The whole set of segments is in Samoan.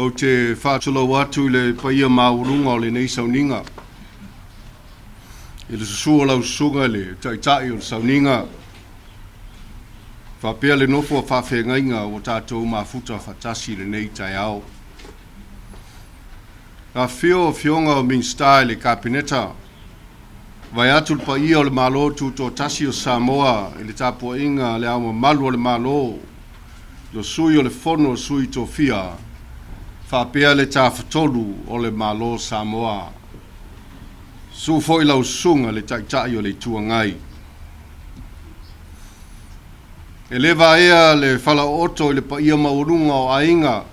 Ou te faatulou atu i le paia maualuga o lenei sauniga, i le susu o lau susuga i le Taitai o le sauniga, faapea le nofo a faafeagaiga ua tatou mafuta faatasi i lenei taeao. Afifio Afioga o Minisita i le Kapeneta, vaeatu le paia o le Malo Tutoatasi o Samoa i le tapuaiga a Le Ao Mamalu o le Malo, le Sui o le Fono a Sui Tofia, faapea le Tafatolu o le Malo o Samoa. Susu foi lau Susuga i le Taitai o le Itu Agai. E le vaea le falaooto i le paia maualuga o aiga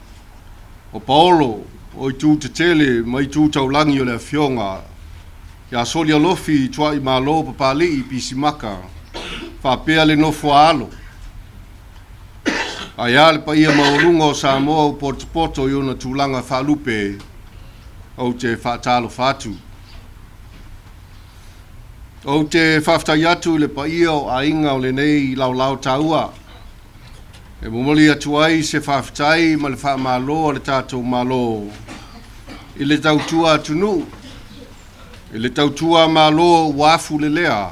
o paolo o itu tetele ma itu taulagi o le Afioga ia Solialofi Tuaimalo Papalii Pisimaka faapea le nofo a alo. Ae a le paia maualuga o Samoa ua potopoto i ona tulaga faalupe, ou te faatalofa atu. Ou te faafetai atu i le paia o aiga o lenei laolao taua e momoli atu ai se faafetai ma le faamalo a le tatou Malo i le tautua atunuu, i le tautua Malo ua afulelea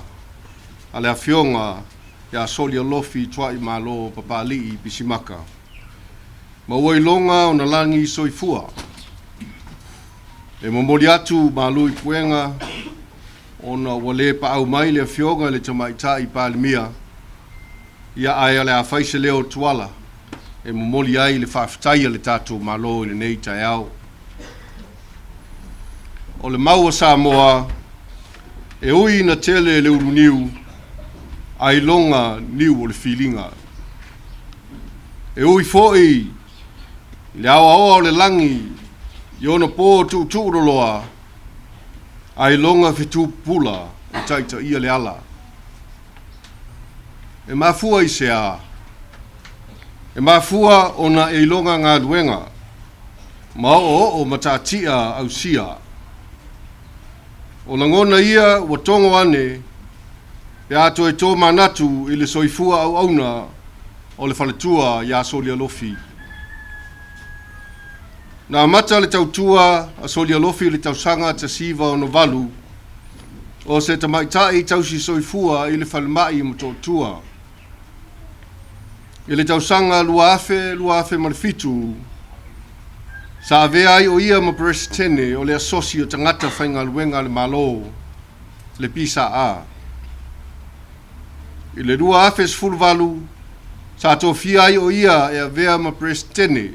a le Afioga ia Solialofi Tuaimalo Papalii Pisimaka, ma ua iloga ona lagi soifua. E momoli atu malu i puega ona ua le paau mai le Afioga i le Tamaitai Palemia, ia ae o le a fai se leo o Tuala e momoli ai le faafetai a le tatou Malo i lenei taeao. O le mau a Samoa, e ui ina tele le uluniu, ailoga niu o le filiga. E ui foi i le aoaoa o le lagi i ona po tuutuuloloa, ailoga fetupula e taitaia le ala. E mafua i se a? E mafua ona e iloga galuega ma oooo mataatia ausia. O lagona ia ua togo ane pe a toe tomanatu i le soifua auauna o le faletua ia Solialofi. Na amata le tautua a Solialofi i le tausaga 1968, o se tamaitai tausi soifua i le falemai o Motootua. I le tausaga 2000, 2007, sa avea ai o ia ma Peresetene o le Asosi o Tagata Faigaluega a le Malo, le PSA. I le 2018, sa tofia ai o ia e avea ma Peresetene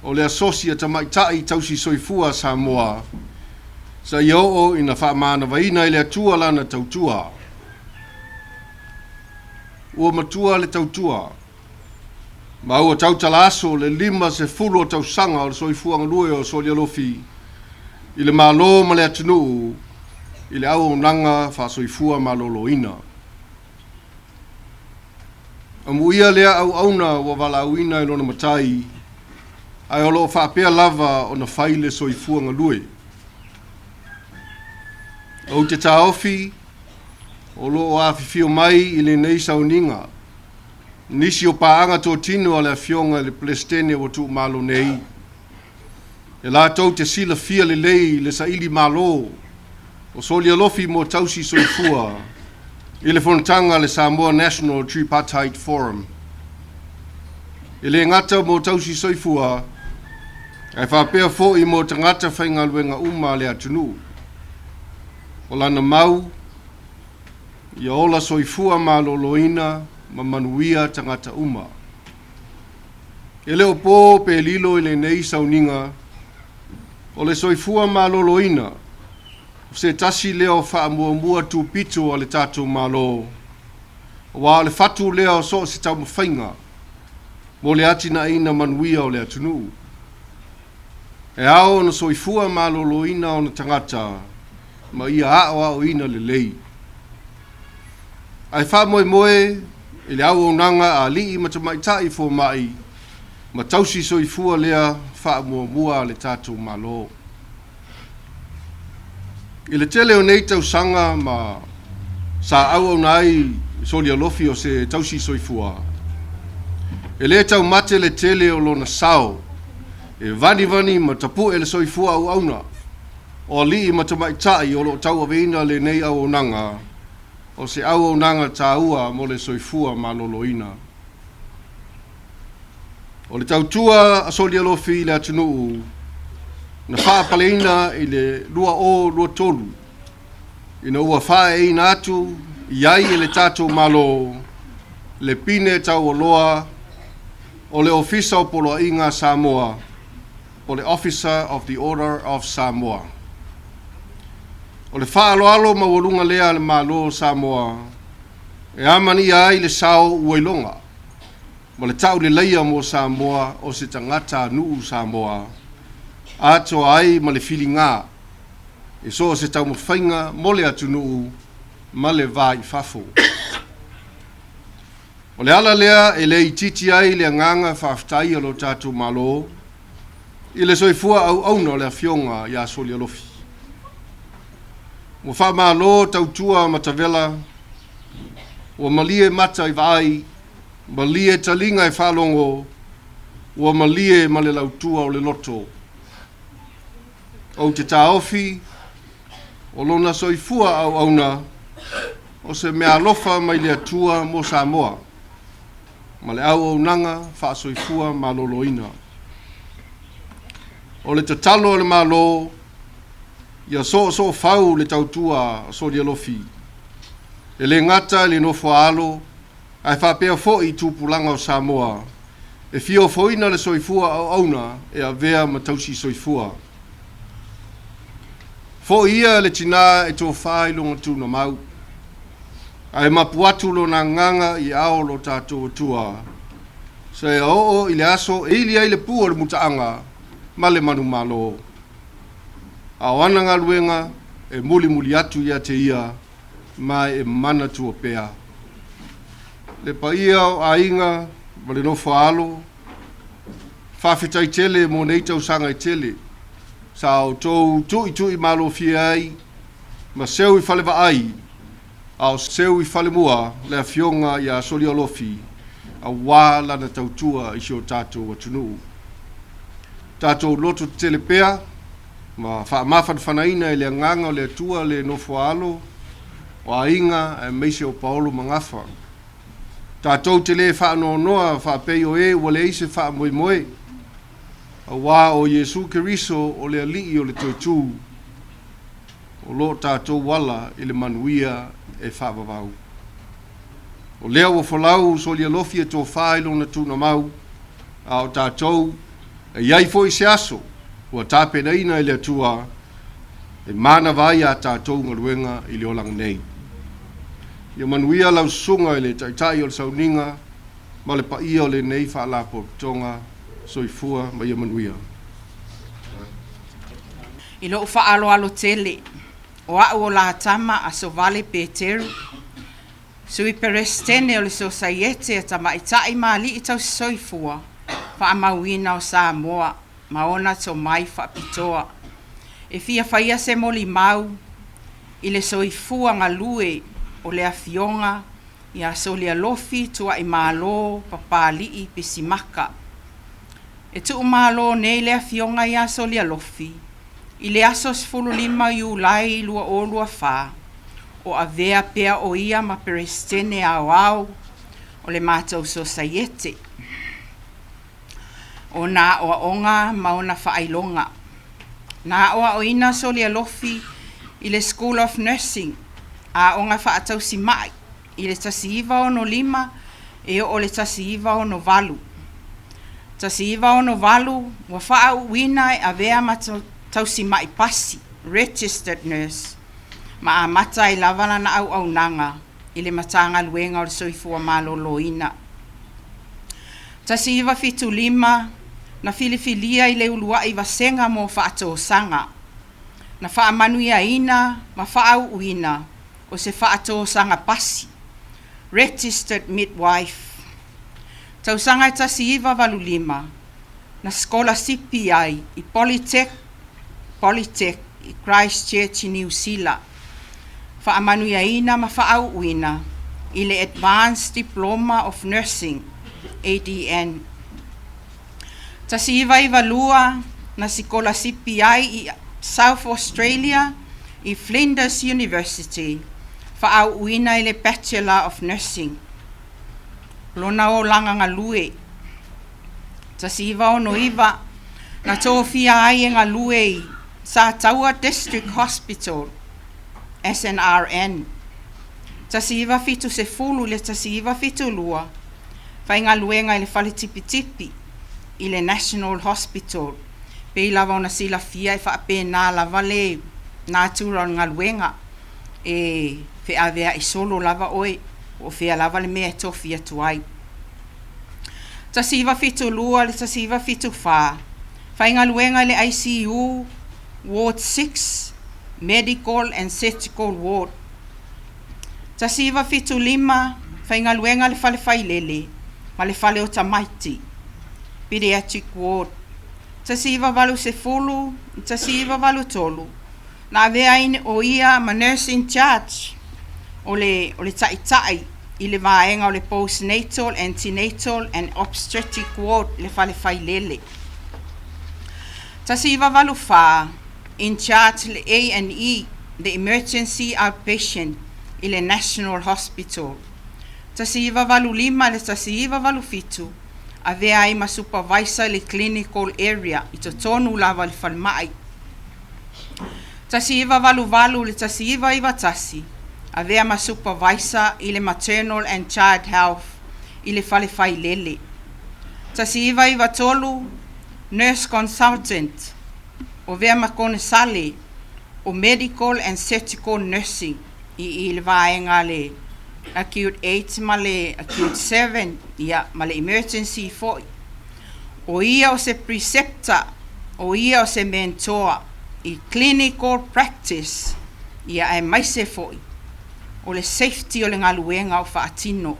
o le Asosi a Tamaitai Tausi Soifua Samoa, sa ia oo ina faamanavaina i le Atua lana tautua. Ua matua le tautua, ma ua tautala aso le 50 o tausaga o le soifua galue o Solialofi i le Malo ma le atunuu i le auaunaga faasoifua maloloina. Amuia lea auauna ua valaauina e lona matai, ae o loo faapea lava ona fai le soifua galue. Ou te taofi o loo afifio mai i lenei sauniga nisi o paaga totino a le Afioga i le Peresetene ua tuumalo nei, e latou te silafia lelei le saili malo o Solialofi mo tausi soifua i le fonotaga le Samoa National Tripartite Forum. E le gata mo tausi soifua, ae faapea foi mo tagata faigaluega uma a le atunuu. O lana mau, ia ola soifua maloloina ma manuia tagata uma. E le o po pe lilo i lenei sauniga, o le soifua maloloina, o se tasi lea o faamuamua tupito a le tatou Malo, aua o le fatu lea o so o se taumafaiga mo le atinaeina manuia o le atunuu. E ao ona soifua maloloina ona tagata ma ia aoaoina lelei. Ae faamoemoe i le auaunaga a alii ma tamaitai fomai ma tausi soifua lea faamuamua a le tatou Malo. I le tele o nei tausaga ma sa auauna ai Solialofi o se tausi soifua, e le taumate le tele o lona sao. E vanivani ma tapu'e le soifua auauna o alii ma tamaitai o lo o tauaveina lenei auaunaga, o se auaunaga taua mo le soifua maloloina. O le tautua a Solialofi i le atunuu na faapaleina i le 2023 ina ua faaeaina atu i ai e le tatou Malo le pine taualoa o le Ofisa o Poloaiga a Samoa po o le Officer of the Order of Samoa. O le faaaloalo maualuga lea a le Malo o Samoa e amanaia ai le sao ua iloga ma le tauleleia mo Samoa o se tagatanuu Samoa, atoa ai ma le filiga i so o se taumafaiga mo le atunuu ma le va i fafo. O le ala lea e le itiiti ai le agaga faafetai a lo tatou Malo i le soifua auauna o le Afioga ia Solialofi. Ua faamalo tautua matavela, ua malie mata i vaai, malie taliga e faalogo, ua malie ma le lautua o le loto. Ou te taofi o lona soifua auauna o se meaalofa mai le Atua mo Samoa ma le auaunaga faasoifua maloloina. O le tatalo a le Malo ia soosoofau le tautua a Solialofi, e le gata i le nofo a alo, ae faapea foi i tupulaga o Samoa e fia ofoina le soifua auauna e avea ma tausi soifua. Foi ia le tinā e tofa i lona tunamau, ae mapu atu lona agaga i aao o lo tatou Atua, seia oo i le aso e ili ai le pu o le mutaaga ma le manumalo. A o ana galuega e mulimuli atu ia te ia ma e manatua pea. Le paia o aiga ma le nofo a alo, faafetai tele mo nei tausaga e tele sa outou tuitui malofie ai ma seu i falevaai a o seu i falemua le Afioga ia Solialofi aua lana tautua i si o tatou atunuu. Tatou loto tetele pea ma faamafanafanaina i le agaga o le Atua le nofo a alo o aiga aemaise o paolo ma gafa. Tatou te le faanoanoa faapei o e ua leai se faamoemoe, aua o Iesu Keriso o le Alii o le Toetū, o lo o tatou ala i le manuia e faavavau. O lea ua folau Solialofi e tofa i lona tunamau, a o tatou e i ai foi se aso ua tapenaina e le Atua e manava ai a tatou galuega i le olaga nei. Ia manuia lau susuga i le Taitai o le Sauniga ma le paia o lenei Faalapotopotoga. Soifua ma ia manuia. I lou faaaloalo tele, o au o Latama Asovale Peteru, Sui Peresetene o le Sosaiete a Tamaitai ma Alii Tausisoifua Faamauina o Samoa ma ona tomai faapitoa. E fia faia se molimau i le soifua galue o le Afioga ia Solialofi Tuaimalo Papalii Pisimaka. E tuumalo nei le Afioga ia Solialofi i le aso 15 Iulai 2024, o avea pea o ia ma Peresetene Aoao o le matou Sosaiete. Ona aoaoga ma ona faailoga. Na aoaoina Solialofi i le School of Nursing, aoga faatausima'i, i le 1965 e oo i le 1968. 1968 ua faauuina e avea ma tausima'i pasi, registered nurse, ma amata ai lava lana auaunaga i le Matagaluega o le Soifua Maloloina. 1975 na filifilia i le uluai vasega mo faatosaga, na faamanuiaina ma faauuina o se faatosaga pasi, registered midwife. Tausaga e 1985 na sikolasipi ai i Polytech, Polytech i Christchurch i Niu Sila, faamanuiaina ma faauuina i le Advanced Diploma of Nursing, ADN. 1992 na sikolasipi ai i South Australia i Flinders University, faauuina i le Bachelor of Nursing. Lona olaga galue. 1969 na tofia ai e galue i Sataua District Hospital as an RN. 1970 i le 1972 faigaluega i le fale tipitipi i le National Hospital. Pei lava ona silafia e faapena lava le natura o le galuega, e feaveai solo lava oe po o fea lava le mea e tofi atu ai. 1972 i le 1974, faigaluega i le ICU Ward 6, Medical and Surgical Ward. 1975, faigaluega i le fale failele ma le fale o tamaiti, Pediatric Ward. 1980 i 1983, na avea ai o ia ma Nurse in Charge o le taitai i le vaega o le Postnatal, Antenatal and Obstetric Ward i le fale failele. 1984, in charge le A&E, the Emergency Outpatient i le National Hospital. 1985 i le 1987, avea ai ma supervisor i le clinical area i totonu lava o le falemai. 1988 i le 1991, avea ma supervisor i le Maternal and Child Health i le fale failele. 1993, nurse consultant, o avea ma konesale o Medical and Surgical Nursing i le vaega le Acute 8 ma le Acute 7, ia, ma le Emergency foi. O ia o se preceptor, o ia o se mentor i clinical practice, ia aemaise foi o le safety o le galuega o faatino.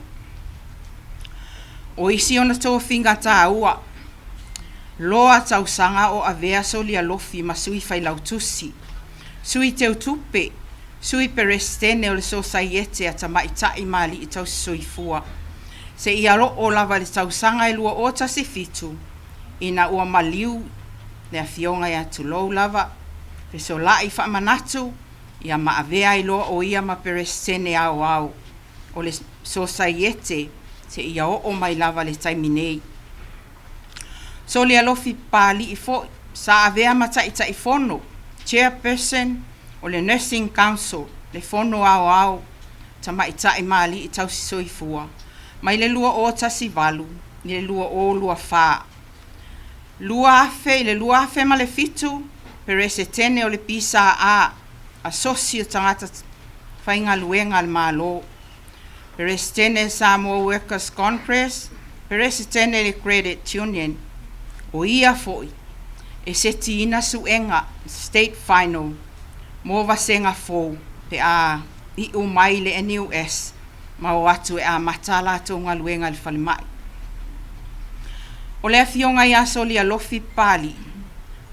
O isi ona tofiga taua, loa tausaga o avea Solialofi ma sui failautusi, sui teutupe, sui peresetene o le Sosaiete a Tamaitai ma Alii Tausisoifua, seia oo lava i le tausaga e 2017 ina ua maliu le afioga ia tulou lava, fesolai faamanatu, ia ma avea ai loa o ia ma peresetene aoao o le Sosaiete seia oo mai lava i le taimi nei. Solialofi Papalii foi sa avea ma Taitaifono, Chairperson o le Nursing Council, le fono aoao Tamaitai ma Alii Tausisoifua, mai le 2018 i le 2024. 2000 i le 2007, Peresetene o le PSA, Asosi o Tagata Faigaluega a le Malo, Peresetene Samoa Workers Congress, Peresetene le Credit Union. O ia foi e setiina suega State Final mo vasega fou pe a iu mai le NUS ma o atu e amata a latou galuega i le falemai. O le afioga ia Solialofi Papalii,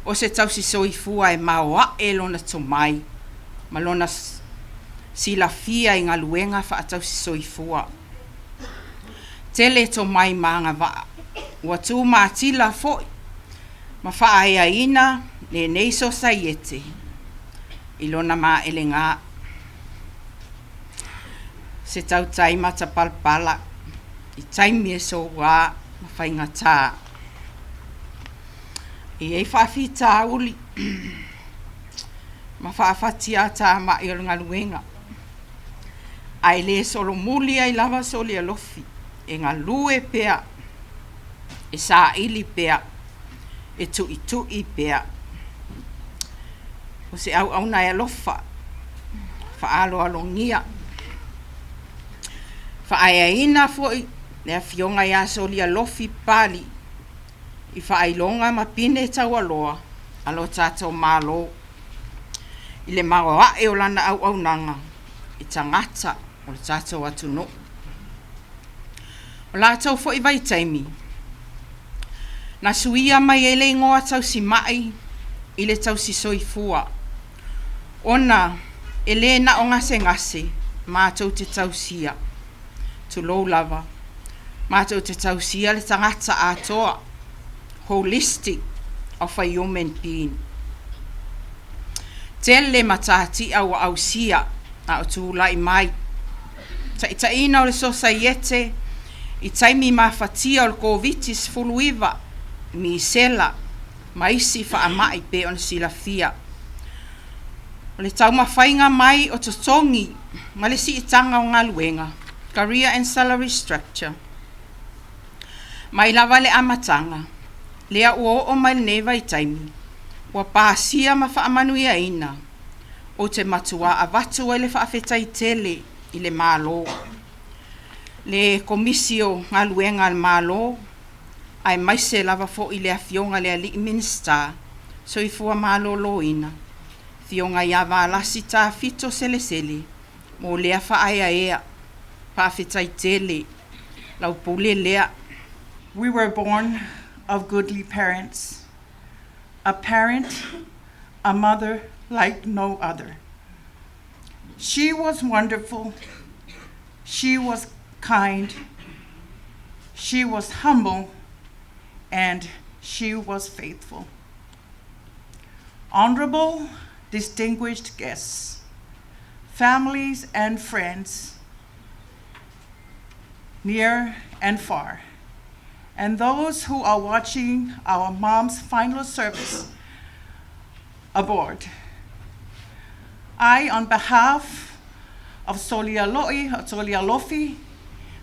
o se tausisoifua e maoae lona tomai ma lona silafia i galuega faatausisoifua. Tele tomai ma agavaa ua tumatila foi ma faaeaina lenei sosaiete i lona maelega. Se tautai matapalapala i taimi e soua ma faigata. E i ai faafitauli ma faafatiatamai o le galuega, ae le solomuli ai lava Solialofi e galue pea, e saili pea, e tuitui pea. O se auauna e alofa, faaaloalogia, faaeaina foi le afioga ia Solialofi Papalii i faailoga ma pine taualoa a lo tatou Malo i le maoae o lana auaunaga i tagata o le tatou atunuu. O latou foi vaitaimi, na suia mai ai le igoa tausimai i le tausisoifua, ona e le na o gasegase matou te tausia, tulou lava, matou te tausia le tagata atoa, holistic of a human being. Tele matatia ua ausia a o tulai mai. Taitaiina o le Sosaiete i taimi mafatia o le Koviti-19, misela ma isi faamai pei ona silafia. O le taumafaiga mai o totogi ma le siitaga o galuega, career and salary structure, mai lava le amataga lea ua oo mai lenei vaitaimi ua pasia ma faamanuiaina, ou te matuā avatu ai le faafetai tele i le Malo, le Komisi o Galuega a le Malo, aemaise lava foi le Afioga i le Alii Minisita Soifua Maloloina, Afioga ia Valasi Tafito Selesele, mo lea faaeaea. Faafetai tele. Lau pule lea. We were born of goodly parents, a parent, a mother like no other. She was wonderful, she was kind, she was humble, and she was faithful. Honorable, distinguished guests, families and friends, near and far, and those who are watching our mom's final service aboard. I, on behalf of Solialoi, Solialofi,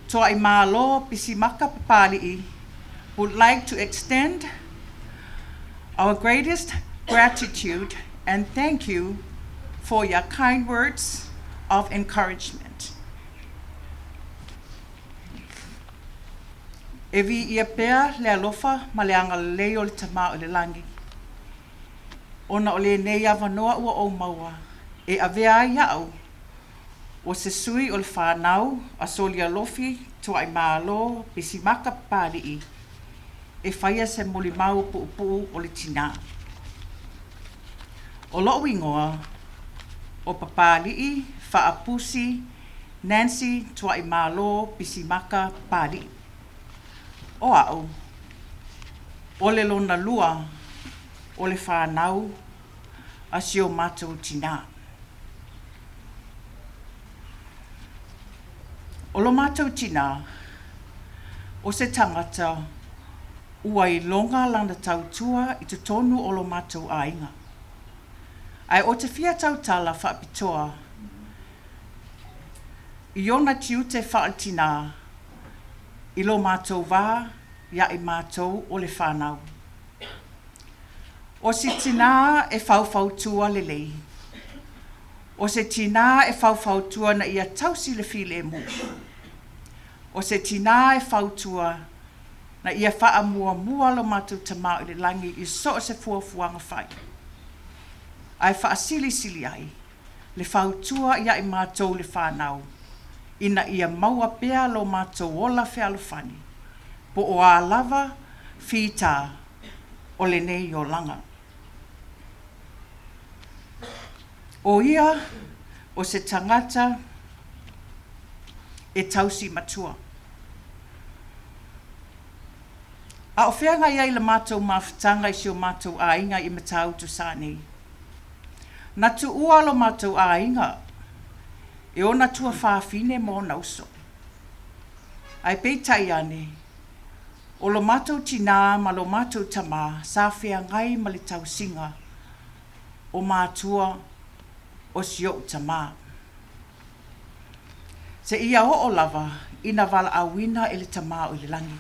Toaimalo Pisimaka Papali'i, would like to extend our greatest gratitude and thank you for your kind words of encouragement. E viia pea le alofa ma le agalelei o le Tama o i le lagi, ona o lenei avanoa ua ou maua e avea ai a'u o se sui o le fanau a Solialofi Tuaimalo Pisimaka Papali'i e faia se molimau puupuu o le tinā. O lo'u igoa o Papali'i Faapusi Nancy Tuaimalo Pisimaka Papali'i. O a'u o le lona lua o le fanau a si o matou tinā. O lo matou tinā, o se tagata ua iloga lana tautua i totonu o lo matou aiga. Ae ou te fia tautala faapitoa i ona tiute faaletinā i lo matou va ia i matou o le fanau. O se tinā e faufautua lelei. O se tinā e faufautua ina ia tausi le filemu. O se tinā e fautua na ia faamuamua lo matou Tama i le lagi i so o se fuafuaga fai, ae faasilisili ai le fautua ia i matou le fanau ina ia maua pea lo matou ola fealofani po o a lava fita o lenei olaga. O ia o se tagata e tausi matua. A o feagai ai le matou mafutaga i si o matou aiga i Matautu Sa nei. Na tuua lo matou aiga e ona tuafafine ma ona uso. Ae peitai ane, o lo matou tinā ma lo matou tamā sa feagai ma le tausiga o matua o si o'u tamā. Seia oo lava ina valaauina e le Tama o i le lagi.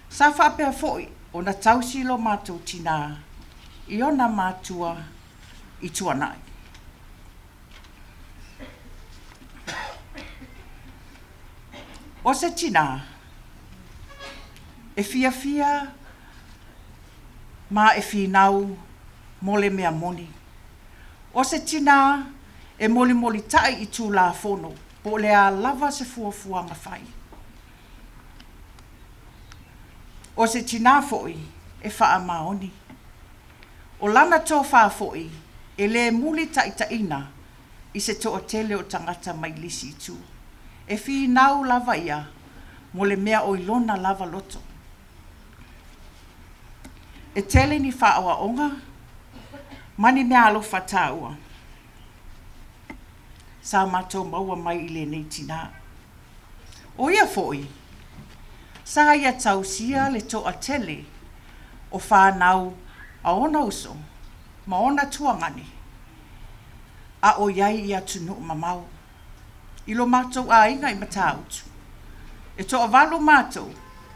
Sa faapea foi ona tausi lo matou tinā i ona matua i tuanai. O se tinā e fiafia ma e finau mo le mea moni. O se tinā e molimolita'i i Tulafono po o le a lava se fuafuaga fai. O se tinā foi e faamaoni. O lana tofā foi e le mulitaʻitaʻina i se toatele o tagata mai le isi itu. E finau lava ia mo le mea o i lona lava loto. E tele ni faaoaoga ma ni meaalofa taua sa matou maua mai i lenei tinā. O ia foi, sa ia tausia le toatele o fanau a ona uso ma ona tuagane a o i ai i atunuu mamao. I lo matou aiga i Matautu, e toavalu matou,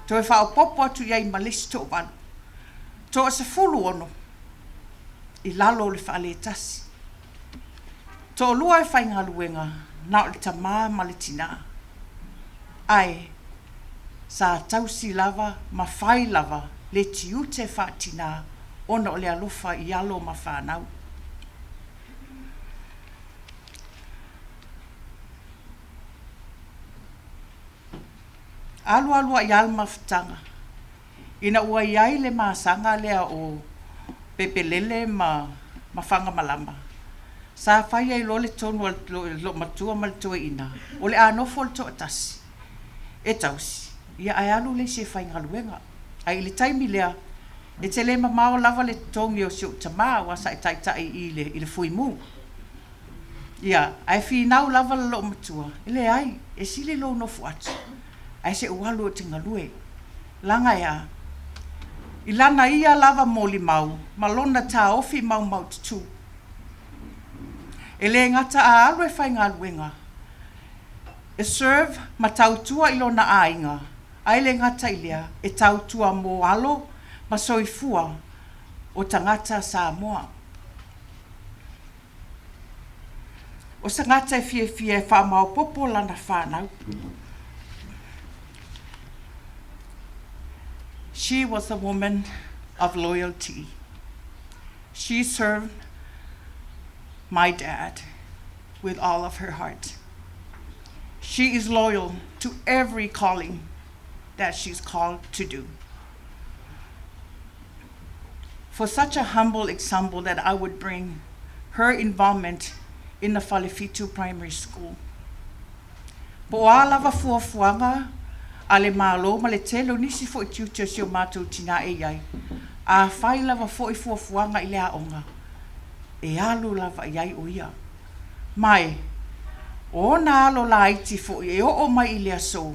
toe faaopoopo atu i ai ma le isi toavalu, toa-16 i lalo o le fale e tasi. Toalua e faigaluega, na o le tamā ma le tinā. Ae sa tausi lava ma fai lava le tiute faatinā ona o le alofa i alo ma fanau. Alu alu ai lava le mafutaga ina ua i ai le masaga lea o Pepelele ma Fagamalama, sa fai ai loa le tonu a loomatua ma le toeaina, o le a nofo le toatasi e tausi, ia ae alu le isi e faigaluega. Ae i le taimi lea, e tele mamao lava le totogi o si ou tamā aua sa e taitai i le Fuimu. Ia, ae finau lava le loomatua, e leai, e sili lou nofo atu, ae se i ou alu ou te galue. Leaga e a? I lana ia lava molimau ma lona taofi maumaututu. E le gata a alu e faigaluega, e serve ma tautua i lona aiga, ae le gata i lea, e tautua mo alo ma soifua o tagata Samoa. O se tagata e fiafia e faamaopoopo lana fanau. She was a woman of loyalty. She served my dad with all of her heart. She is loyal to every calling that she's called to do. For such a humble example that I would bring her involvement in the Falefitu Primary School. Po o a lava fuafuaga a le Malo ma le tele o nisi foi tiute o si o matou tinā e i ai, a fai lava foi fuafuaga i le aoga, e alu lava i ai o ia. Ma e, o ona alo laiti foi e oo mai i le aso,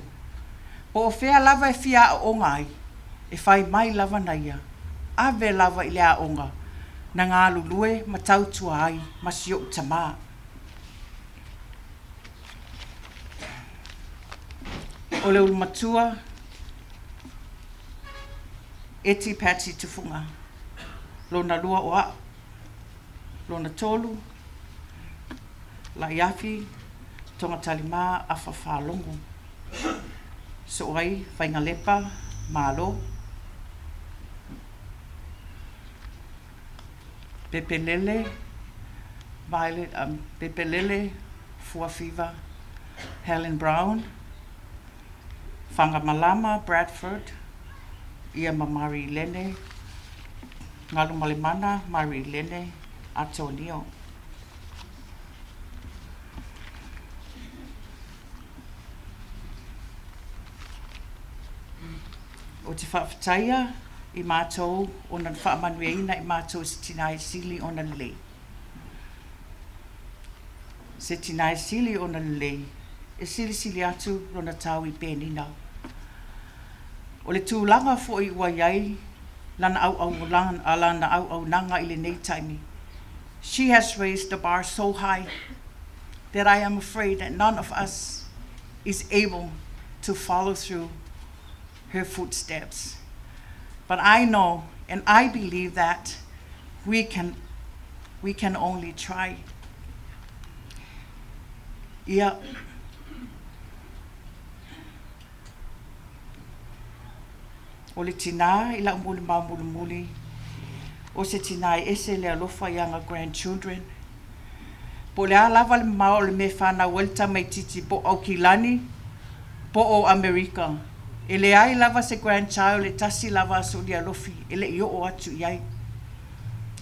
po o fea lava e fia aooga ai, e fai mai lava na ia, ave lava i le aoga na galulue ma tautua ai ma si ou tamā. O le ulumatua, Eti Patsy Tufuga, lona lua o a'u, lona tolu, La'iafi Togatalima Afa Faalogo, Sooai Faigalepa Malo, Pepelele Violet Pepelele Fuafiva Helen Brown, Fagamalama Bradford, ia ma Mary Lene, Galumalemana Mary Lene Atonio. Ou te faafetaia i matou ona na faamanuiaina i matou e se tinā e sili ona lelei. Se tinā e sili ona lelei, e silisili atu lona tau i Penina. O le tulaga foi ua i ai lana auaunaga i lenei taimi, she has raised the bar so high that I am afraid that none of us is able to follow through her footsteps. But I know and I believe that we can only try. Ia, o le tinā i lau molimau mulimuli, o se tinā e ese le alofa i ana grandchildren. Po o le a lava le mamao o le mea e fanau ai le tamaitiiti po o Aukilani, po o Amerika. E leai lava se grandchild e tasi lava aso Alofi e le i oo atu i ai.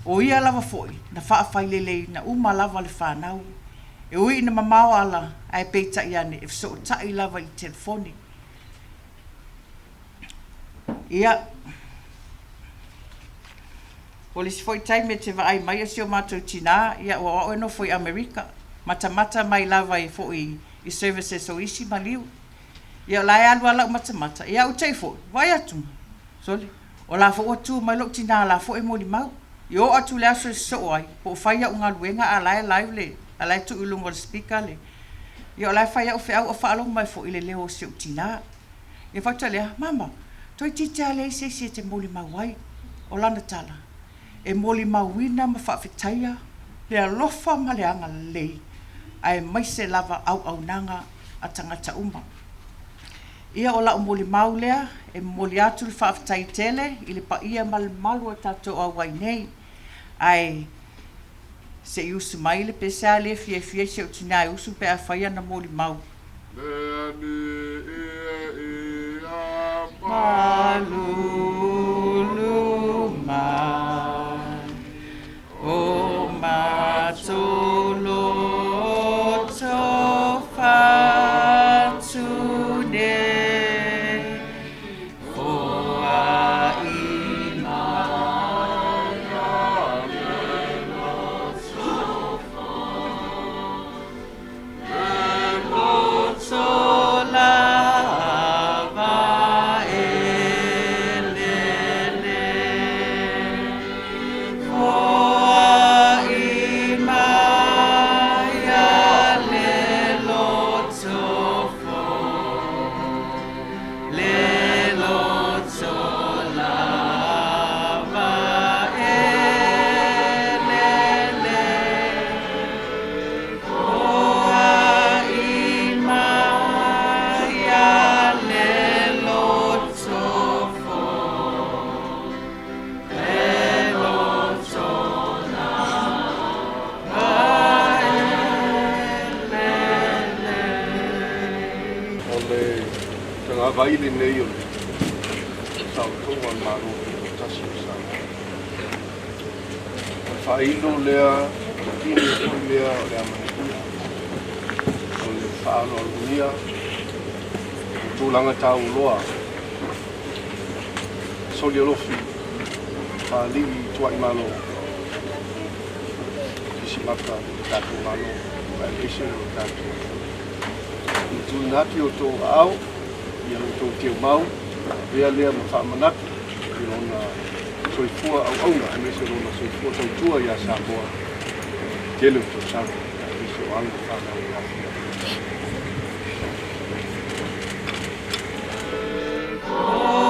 O ia lava foi na faafaileleina uma lava le fanau. E ui ina mamao ala ae peitai ane e fesootai lava i le telefoni. Ia. O le isi foi taimi e te vaai mai o si o matou tinā, ia ua o au e nofo i Amerika, matamata mai lava i foi i services o isi maliu. Ia o la e alu lava lau matamata, ia ou te i foi, vaai atu, sole, o la foi ua tu mai lou tinā la foi e molimau. I oo atu i le aso e sosoo ai, po o fai au galuega a o la e live le, a la e tuu i luga o le speaker le, ia o la e fai au feau a faalogo mai foi i le leo o si ou tinā. Ia fai atu lea, Mama, toeitiiti lava leai se isi e te molimau ai. O lana tala, e molimauina ma faafetaia le alofa ma le agalelei aemaise lava auaunaga a tagata uma. Ia o lau molimau lea e momoli atu le faafetai tele i le paia ma le mamalu o tatou auai nei. Ae se i usu mai le pese a le fiafia i si ou tinā e usu pe a fai ana molimau. Le alii ia Malulu mai o matou loto fatune foai mai Le loto lava elele foai mai a le loto fou le loto lava elele foai mai a le loto fou le loto lava elele. O le tagavai lenei o le saolotoga o le Malo Tutoatasi o Samoa. O le faailo lea, o le pine foi lea o le amanaia, o le faaaloalogia o tulaga taualoa solialofi faalii tuaimalo fisimata i le tatou Malo aemaise o le tatou atunuu. I tuuina atu i outou aao ia lo outou teumau, avea lea ma faamanatu i lona soifua auauna aemaise o lona soifua tautua iā Samoa i le tele o tausaga aemaise o alo ma fanau e aafia ai.